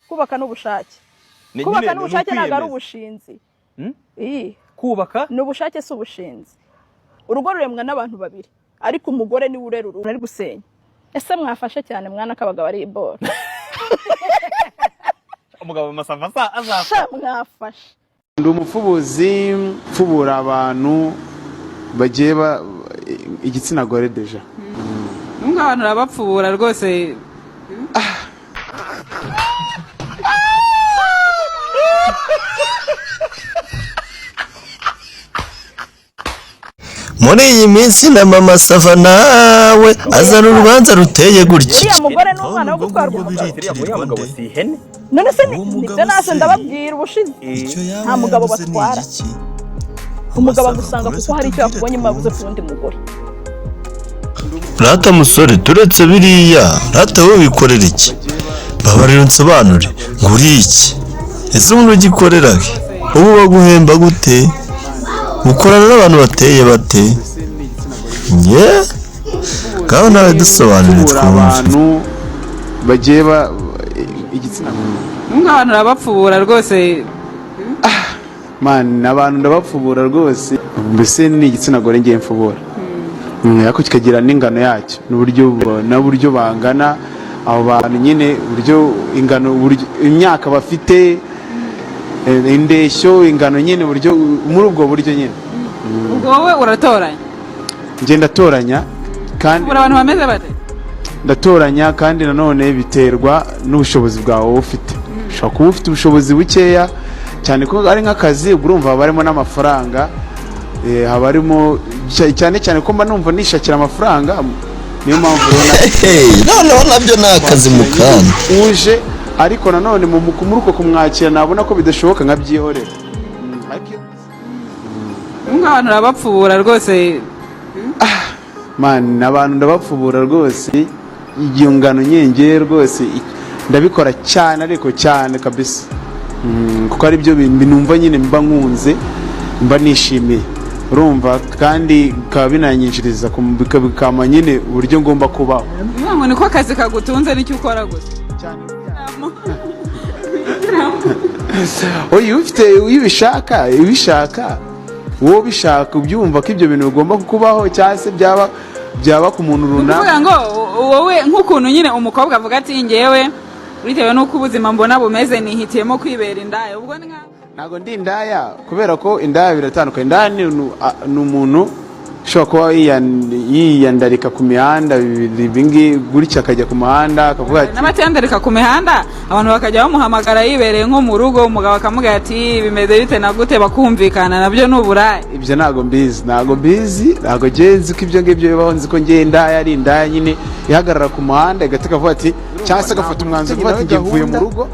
Kubaka n'ubushake. Ni Kubaka nyine, ni n'ubushake ntabwo ari ukwiyemeza. ubushinzi. Hmm? Iyi. Kubaka Ni ubushake, si ubushinzi. Urugo ruremwa n'abantu babiri, ariko umugore niwe urera urugo. Ari gusenya. Ese mwafashe cyane mwana ko abagabo ari ibora? Umugabo Masava azapfa. Sha, mwafashe. Ndi umupfubuzi, mfubura abantu bagiye ba igitsina gore déjà. Nubwo abantu urabapfubura rwose. Muri iyi minsi na Mama Sava nawe azana urubanza ruteye gutya. Uriya mugore ni umwana wo gutwarwa umugabo. Uriya mugabo si ihene. None se Uwo mugabo nibyo nase se, ndababwira ubushize. Icyo yaba Nta mugabo yaravuze ni batwara. igiki? Umugabo Masava, agusanga komeza kuko hari icyo utubwire yakubonye mabuze twumve. ku wundi mugore. Rata musore, turetse biriya, rata wowe wikorera iki? Babarira unsobanure ngo uri iki? Ese umuntu ugikorera he? Ubu baguhemba gute? Ukorana n'abantu bateye bate? Nye ngaho nawe dusobanurire Mfubura twumve. abantu bagiye ba igitsina gore. Nubwo abantu urabapfubura rwose. Man, abantu ndabapfubura rwose, mbese ni igitsina gore ngiye mfubura. Ariko kikagira n'ingano yacyo n'uburyo bangana abo bantu nyine, uburyo ingano, uburyo imyaka bafite, indeshyo, ingano nyine, uburyo muri ubwo buryo nyine. Ubwo wowe uratoranya? Njye ndatoranya kandi. Pfubura abantu bameze bate? Ndatoranya kandi nanone biterwa n'ubushobozi bwawe wowe ufite. Ushobora kuba ufite ubushobozi bukeya cyane, ko ari nk'akazi, ubwo urumva haba harimo n'amafaranga, haba harimo cyane cyane ko mba numva nishakira amafaranga, niyo mpamvu ubona Hey, noneho nabyo ni akazi mu kandi. uje, ariko nanone muri uko kumwakira nabona ko bidashoboka nkabyihorera. Ariko Nubwo abantu urabapfubura rwose. Man, abantu ndabapfubura rwose, iyo ngano nyenge rwose ndabikora cyane, ariko cyane kabisa. Kuko ari byo bintu numva nyine mba nkunze, mba nishimiye, urumva, kandi bikaba binanyinjiriza bikampa nyine uburyo ngomba kubaho. Bivuga ngo niko akazi kagutunze, nicyo ukora gusa. Cyane. Oya, ufite iyo ubishaka, wowe ubishaka, ubyumva ko ibyo bintu bigomba kukubaho, cyangwa se byaba ku muntu runaka. Kuvuga ngo wowe nk'ukuntu nyine umukobwa avuga ati: "Ngewe bitewe n'uko ubuzima mbona bumeze, nihitiyemo kwibera indaya," ubwo ni nka Ntabwo ndi indaya, kubera ko indaya biratandukanye. Indaya ni umuntu ushobora kuba yiyandarika ku mihanda ibingi gutya, akajya ku muhanda akavuga ati N'abatiyandarika ku mihanda, abantu bakajya bamuhamagara yibereye nko mu rugo, umugabo akamubwira ati: "Bimeze bite na gute?" Bakumvikana, nabyo ni uburaya. Ibyo ntabwo mbizi, ntabwo mbizi, ntabwo ngewe nzi ko ibyo ngibyo bibaho. Nzi ko ngewe indaya ari indaya nyine ihagarara ku muhanda igahita ikavuga ati, cyangwa se agafata umwanzuro uvuga ati: "Njye mvuye mu rugo,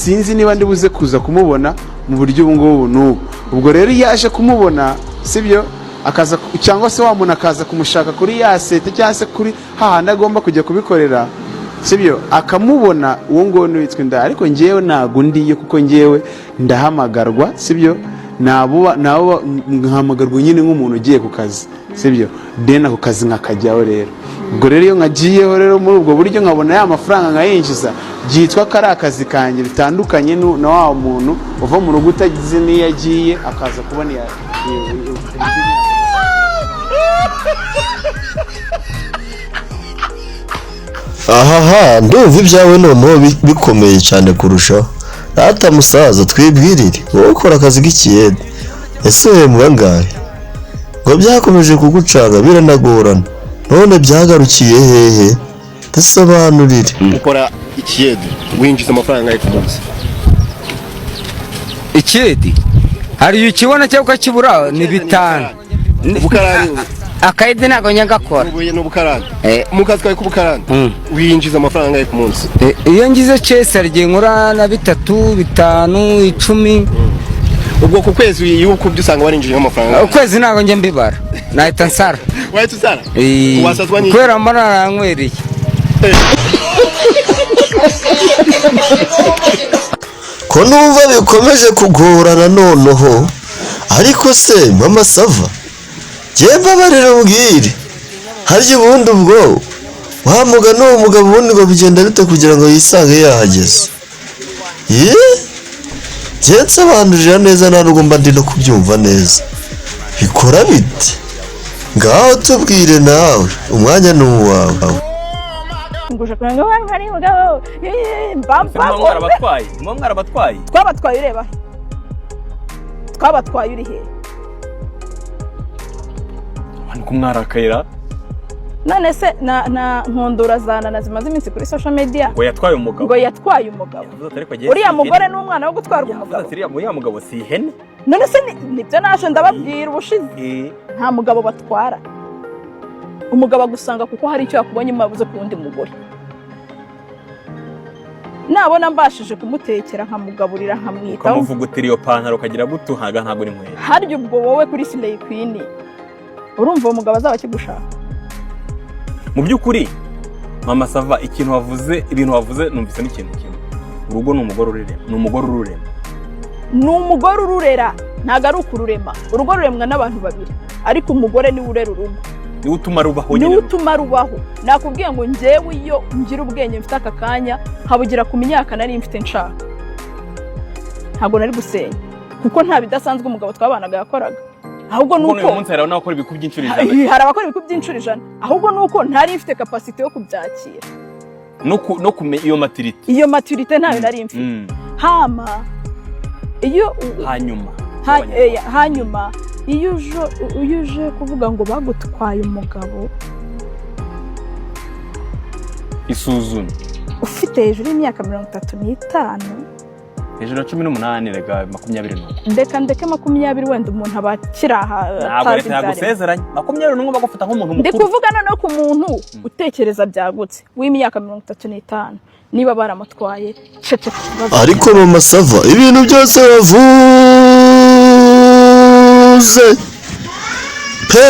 sinzi niba ndi buze kuza kumubona mu buryo ubu ngubu n'ubu." Ubwo rero iyo aje kumubona, sibyo, akaza cyangwa se wa muntu akaza kumushaka kuri ya sete cyangwa se kuri hahandi agomba kujya kubikorera, sibyo, akamubona, uwo nguwo ni witwa indaya. Ariko ngewe ntabwo ndiyo, kuko ngewe ndahamagarwa, sibyo, nabo nkahamagarwa nyine nk'umuntu ugiye ku kazi, sibyo, then ako kazi nkakajyaho. Rero ubwo rero iyo nkagiyeho rero muri ubwo buryo nkabona ya mafaranga nkayinjiza, byitwa ko ari akazi kanjye, bitandukanye na wa muntu uva mu rugo utagize n'iyo agiye, akaza kubona Ahaha, ndumva ibyawe noneho bikomeye cyane kurushaho. Rata musaza, twibwirire, wowe ukora akazi k'ikiyede, ese uhembwa angahe? Ngo byakomeje kugucanga biranagorana, none byagarukiye hehe? Dusobanurire. Ukora ikiyede, winjiza amafaranga angahe ku munsi? Ikiyedi hari igihe ukibona cyangwa ukakibura, ni 5. Ubukarani? Akayedi ntabwo njya ngakora. Ubuye n'ubukarani? Eh. Mu kazi kawe k'ubukarani winjiza amafaranga angahe ku munsi? Iyo ngize cesi hari igihe nkora na 3, 5, 10. Ubwo ku kwezi iyo ukubye usanga warinjije nk'amafaranga angahe? Ukwezi ntabwo njya mbibara, nahita nsara. Wahita usara? Wasazwa n'iki? Kubera mba naranywereye. Ko numva bikomeje kugorana noneho. Ariko se Mama Sava, njye mbabarira umbwire, harya ubundi ubwo wa mugani uwo mugabo ubundi ngo bigenda bite kugira ngo yisange yahageze? Ye, njye nsobanurira neza, nta nubwo mba ndi no kubyumva neza. Bikora bite? Ngaho tubwire nawe, umwanya ni uwawe. Nguje kugira ngo hari umugabo Muba mwarabatwaye, muba mwarabatwaye. Twabatwaye ureba he? Twabatwaye uri he? Abantu ko mwarakayira. None se na nkundura za Nana zimaze iminsi kuri social media Ngo yatwaye umugabo. Ngo yatwaye umugabo. Yavuze ati ariko agiye Uriya si mugore ihene. ni umwana wo gutwarwa Yavuze umugabo? ati uriya mugabo si ihene. None se nibyo naje ndababwira ubushize. Nta mugabo batwara. Umugabo agusanga kuko hari icyo yakubonye mabuze ku wundi mugore. Nabona mbashije kumutekera, nkamugaburira, nkamwitaho, Ukamuvugutira iyo pantaro, ukagira gutuhaga, ntabwo uri inkweto. Harya ubwo wowe kuri Slay Queen, urumva uwo mugabo azaba akigushaka? Mu by'ukuri Mama Sava, ikintu wavuze, ibintu wavuze, numvise n'ikintu kimwe: urugo ni umugore ururema, ni umugore ururema. Ni umugore ururera, ntabwo ari ukururema. Urugo ruremwa n'abantu babiri, ariko umugore niwe urera urugo. Niwe utuma rubaho. Niwe Nyine. utuma rubaho. Nakubwiye ngo njyewe iyo ngira ubwenge mfite aka kanya, nkabugira ku myaka nari mfite nshaka, ntabwo nari gusenya, kuko nta bidasanzwe umugabo twabanaga yakoraga. Ahubwo ni Kuko n'uyu uko munsi hari n'abakora ibikubye inshuro 100. Hari abakora ibikubye inshuro 100. Ahubwo ni uko ntari mfite capacité yo kubyakira. No kumenya iyo maturité. Iyo maturité ntayo nari mfite. Hama iyo Hanyuma hanyuma iyo uje kuvuga ngo bagutwaye umugabo, Isuzume. ufite hejuru y'imyaka 35, Hejuru ya 18, rega 21. Ndeka ndeke 20, wenda umuntu aba akiri aha Ntabwo atazi leta ibyo arimo. yagusezeranye 21 bagufata nk'umuntu Ndi mukuru. kuvuga noneho ku muntu utekereza byagutse w'imyaka 35, niba baramutwaye, ceceka ikibazo. Ariko Mama Sava, ibintu byose wavuze pe,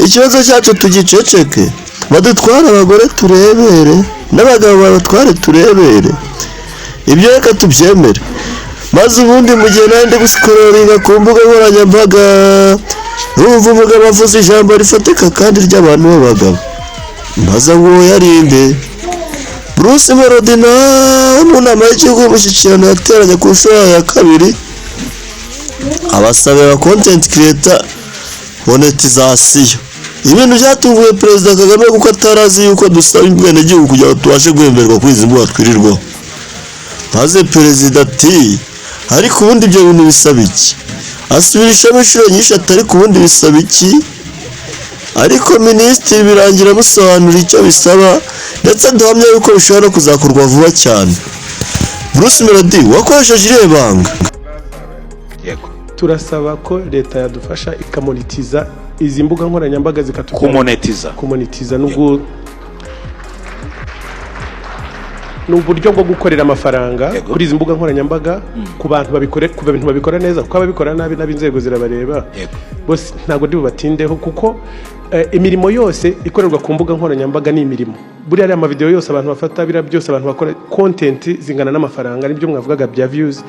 ikibazo cyacu tugiceceke, badutware abagore turebere, n'abagabo babatware turebere. Ibyo reka tubyemere. Maze ubundi mu gihe nari ndi guscrollinga ku mbuga nkoranyambaga, numva umugabo avuze ijambo rifatika kandi ry'abantu b'abagabo. Maze ngo yarinde Bruce Melody na mu nama y'igihugu y'umushyikirano yateranye ku nshuro yayo ya kabiri, abasabira content creator monetization, ibintu byatunguye Perezida Kagame kuko atarazi yuko dusaba ubwenegihugu kugira ngo tubashe guhemberwa kuri izi mbuga twirirwaho. Maze perezida ati: "Ariko ubundi ibyo bintu bisaba iki?" Asubirishamo inshuro nyinshi ati: "Ariko ubundi bisaba iki?" Ariko minisitiri birangira amusobanurira icyo bisaba, ndetse duhamya yuko bishobora no kuzakorwa vuba cyane. Bruce Melody, wakoresheje irihe banga? Turasaba ko leta yadufasha ikamonetiza izi mbuga nkoranyambaga zikatujyana Kumonetiza. Kumonetiza nubwo ni uburyo bwo gukorera amafaranga kuri izi mbuga nkoranyambaga, ku bantu babikore, ku bintu babikora neza, kuko ababikora nabi n'ab'inzego zirabareba. Bose ntabwo ndi bubatindeho, kuko imirimo yose ikorerwa ku mbuga nkoranyambaga ni imirimo. Buriya ariya amavideo yose abantu bafata, biriya byose abantu bakora content zingana n'amafaranga, nibyo mwavugaga bya views.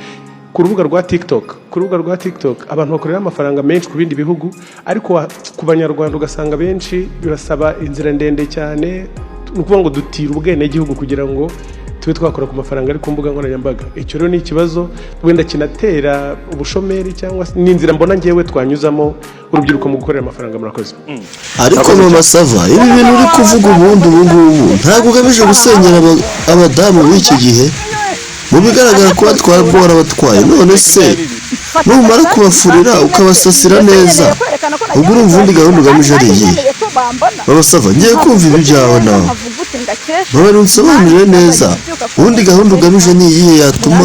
Ku rubuga rwa TikTok abantu bakorera amafaranga menshi ku bindi bihugu, ariko ku banyarwanda ugasanga benshi birasaba inzira ndende cyane. Ni ukuvuga ngo dutira ubwenegihugu kugira ngo tube twakora ku mafaranga ari ku mbuga nkoranyambaga. Icyo rero ni ikibazo wenda kinatera ubushomeri, cyangwa se ni inzira mbona ngewe twanyuzamo urubyiruko mu gukorera amafaranga. Murakoze. Ariko Mama Sava, ibi bintu uri kuvuga ubundi ubu ngubu ntabwo ugamije gusenyera abadamu b'iki gihe? Mu bigaragara kuba twara warabatwaye. None se numara kubafurira, ukabasasira neza, ubwo urumva ubundi gahunda ugamije ari iyihe? Mama Sava, ngiye kumva ibi byawe nawe. Babarira unsobanurire neza, ubundi gahunda ugamije ni iyihe yatuma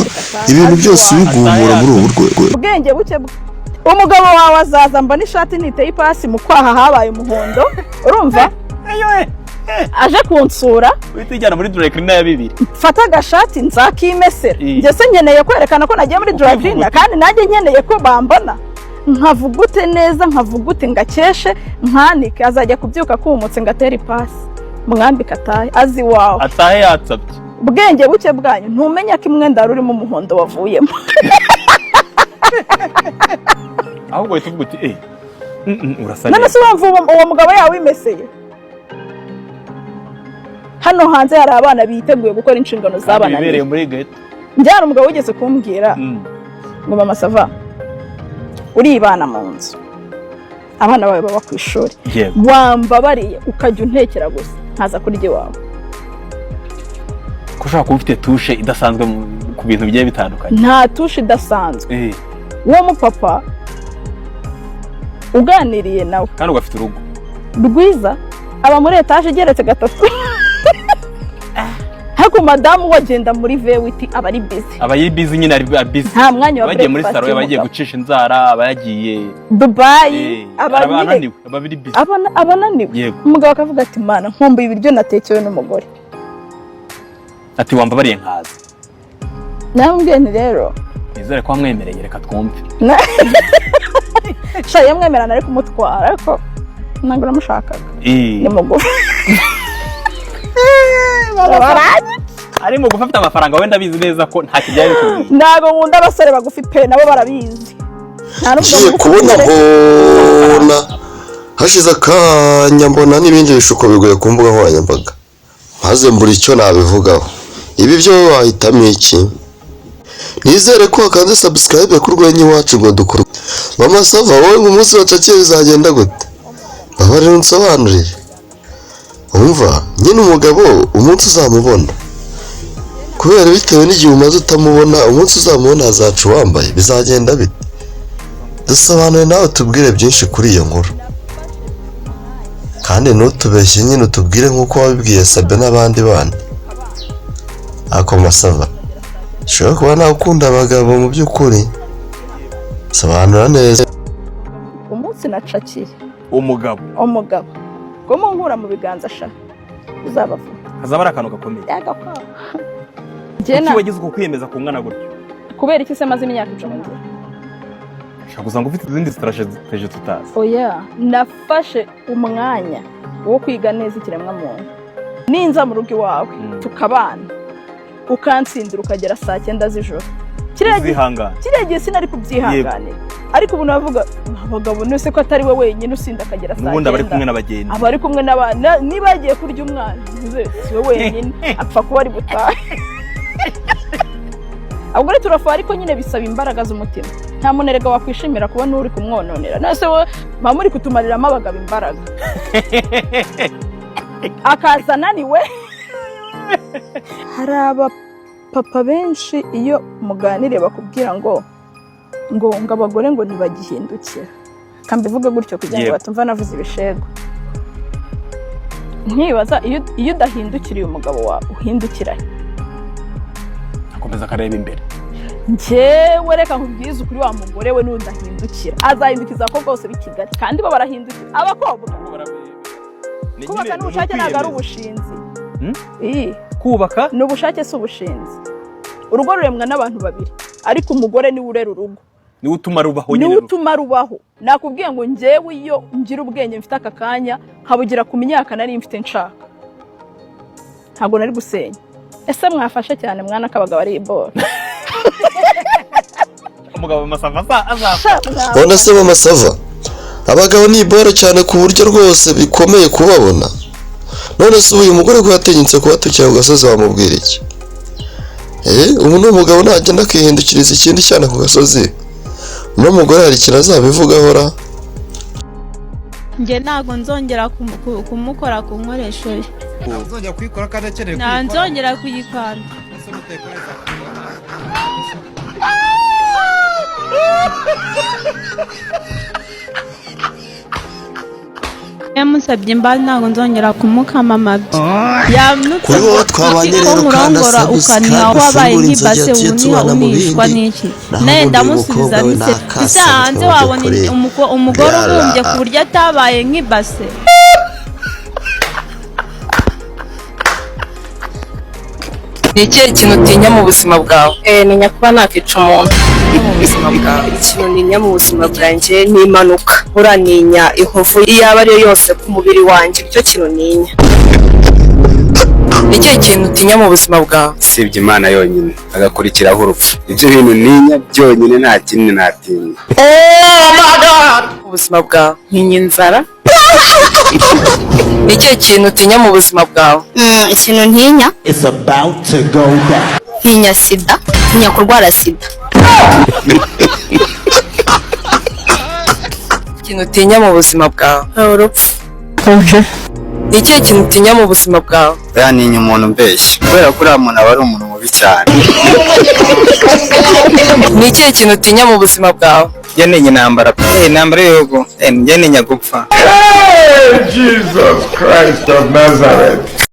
ibintu byose ubigumura muri ubu rwego? Ubwenge buke umugabo wawe azaza mbona ishati niteye ipasi, mu kwaha habaye umuhondo, urumva aje kunsura. Uhita ujyana muri dry cleaner ya bibiri. Mfate agashati nzakimesera. Njye se nkeneye kwerekana ko nagiye muri dry cleaner? Kandi nanjye nkeneye ko bambona, nkavugute neza, nkavugute, ngakeshe, nkanike. Azajya kubyuka kumutse, ngatere ipasi, mwambike, atahe azi iwawe. Atahe yatsabye. Ubwenge buke bwanyu, ntumenya ko imwenda wari urimo umuhondo wavuyemo. Ahubwo uhita uvuga uti urasa None neza. se wumva uwo mugabo yawimeseye? Hano hanze hari abana biteguye gukora inshingano Kandi zabananiye. bibereye muri ghetto. Njye hari umugabo wigeze kumbwira ngo: "Mama Sava, uribana mu nzu, abana bawe baba ku ishuri, wambabariye ukajya untekera gusa, nkaza kurya iwawe." Ko ushobora kuba ufite touche idasanzwe ku bintu bigiye bitandukanye. Nta touche idasanzwe. Uwo mupapa uganiriye nawe, Kandi ugafite urugo. rwiza, aba muri etaje igeretse gatatu, ariko madamu we agenda muri V8, aba ari busy. Aba ari busy nyine, ari busy. Nta mwanya wa Aba yagiye muri breakfast salon, aba yagiye y'umugabo. gucisha inzara, aba yagiye Dubayi. Aba aba nyine ananiwe, aba ari busy. Aba ananiwe. Umugabo akavuga ati: "Mana, nkumbuye ibiryo natekewe n'umugore." Ati: "Wambabariye nkaza." Namubwiye nti: "Rero..." Nizere ko wamwemereye, reka twumve. Sha, yamwemerana ari kumutwara, ariko ntabwo namushakaga. Ni mugufi. Ari mugufi afite amafaranga, wenda abizi neza ko ntacyo byari bikubwiye. Ntabwo nkunda abasore bagufi pe, nabo barabizi. Nta n'ubwo Ngiye mugufi kubona umusore. mbona hashize akanya, mbona n'ibindi bishuko biguye ku mbuga nkoranyambaga, maze mbura icyo nabivugaho. Ibi byo wahitamo iki? Nizere ko wakanze subscribe ku Rwenya Iwacu ngo dukore. Mama Sava, wowe ngo umunsi wacakiye bizagenda gute? Babarira unsobanurire. Umva nyine, umugabo umunsi uzamubona, kubera bitewe n'igihe umaze utamubona, umunsi uzamubona azaca uwambaye, bizagenda bite? Dusobanure nawe, tubwire byinshi kuri iyo nkuru, kandi ntutubeshye nyine, utubwire nk'uko wabibwiye Sabe n'abandi bana. Ako Masava, ushobora kuba nawe ukunda abagabo mu by'ukuri, sobanura neza. Umunsi nacakiye Umugabo. umugabo ngo munkura mu biganza, sha, uzabavuma. Hazaba ari akantu gakomeye. Yagakwa. Kuki wagize uko kwiyemeza kungana gutyo? Kubera iki se maze imyaka 10 ngira? Ushobora gusanga ufite izindi strategy tutazi. Oya, nafashe umwanya wo kwiga neza ikiremwamuntu. Ninza mu rugo iwawe, tukabana, ukansindira ukagera saa 9 z'ijoro, kiriya gihe Uzihangana. kiriya gihe sinari kubyihanganira, ariko ubu navuga abagabo nese ko atari we wenyine usinda akagera saa N'ubundi aba ari 9. kumwe n'abagenzi. Aba ari kumwe n'abana. Niba yagiye kurya umwana, si we wenyine, apfa kuba ari butahe. Abagore turafuha, ariko nyine bisaba imbaraga z'umutima. Nta muntu erega wakwishimira kubona uri kumwononera. None wowe muba muri kutumariramo abagabo imbaraga, akaza ananiwe. Hari abapapa benshi iyo muganiriye bakubwira ngo abagore ngo ntibagihindukira. Kambivuge gutyo kugira ngo batumva navuze ibishego. Nkibaza, iyo udahindukiriye umugabo wawe, uhindukira he? Akomeza akareba imbere. Njyewe reka nkubwize ukuri, wa mugore we, nudahindukira azahindukiza abakobwa bose b'i Kigali, kandi bo barahindukira abakobwa. Kubaka n'ubushake, ntabwo ari ubushinzi. Iyi. Kubaka Ni ubushake, si ubushinzi. Urugo ruremwa n'abantu babiri, ariko umugore niwe urera urugo. Niwe utuma rubaho nyine. Niwe utuma rubaho. Nakubwiye ngo njyewe iyo ngira ubwenge mfite aka kanya nkabugira ku myaka nari mfite nshaka, ntabwo nari gusenya. Ese mwafashe cyane mwana k'abagabo ari ibora? Umugabo Masava azapfa. None se Mama Sava, abagabo ni iboro cyane ku buryo rwose bikomeye kubabona? None se uyu mugore ko yatinyutse kubatukira ku gasozi, wamubwira iki? Ubu ni umugabo nagenda akihindukiriza ikindi cyana ku gasozi, uno mugore hari ikintu azabivugaho ra? Njye ntabwo nzongera kumukora ku nkoresho ye. Nzongera kuyikora kandi akeneye. Nta nzongera kuyikanda. Ese mutayikoreza? Yamusabye imbabazi, ntabwo nzongera kumukama amabyi. Yamutse Kuri wowe twabanye ko rero, kanda murongora subscribe, ukaniha wabaye ufungure nk'ibase inzogera, tujye uniha tubana mu unishwa bindi. n'iki? Naho Nawe ubundi uyu ndamusubiza mukobwa we nti ni akasa ese hanze mu wabona by'ukuri. umugore Yara. ubumbye ku buryo atabaye nk'ibase? Ni ikihe kintu utinya mu buzima bwawe? Ntinya kuba nakica umuntu mu buzima bwawe. Ikintu ntinya mu buzima bwanjye ni impanuka. Uraninya inkovu iyo aba ariyo yose ku mubiri wanjye, nicyo kintu ntinya. Ni ikihe kintu utinya mu buzima bwawe? Usibye Imana yonyine, hagakurikiraho urupfu. Ibyo bintu ntinya byonyine, nta kindi natinya. Mu buzima bwawe? Ntinya inzara. Ni ikihe kintu utinya mu buzima bwawe? Ikintu ntinya, It's about to go down. ntinya sida. Ntinya kurwara sida. Ikintu utinya mu buzima bwawe? Urupfu. Ni ikihe kintu utinya mu buzima bwawe? Buriya ntinya umuntu umbeshya, kubera ko uriya muntu aba ari umuntu mubi cyane. Ni ikihe kintu utinya mu buzima bwawe? Njye ntinya intambara pe, intambara y'ibihugu. Njye ntinya gupfa. Jesus Christ of Nazareth.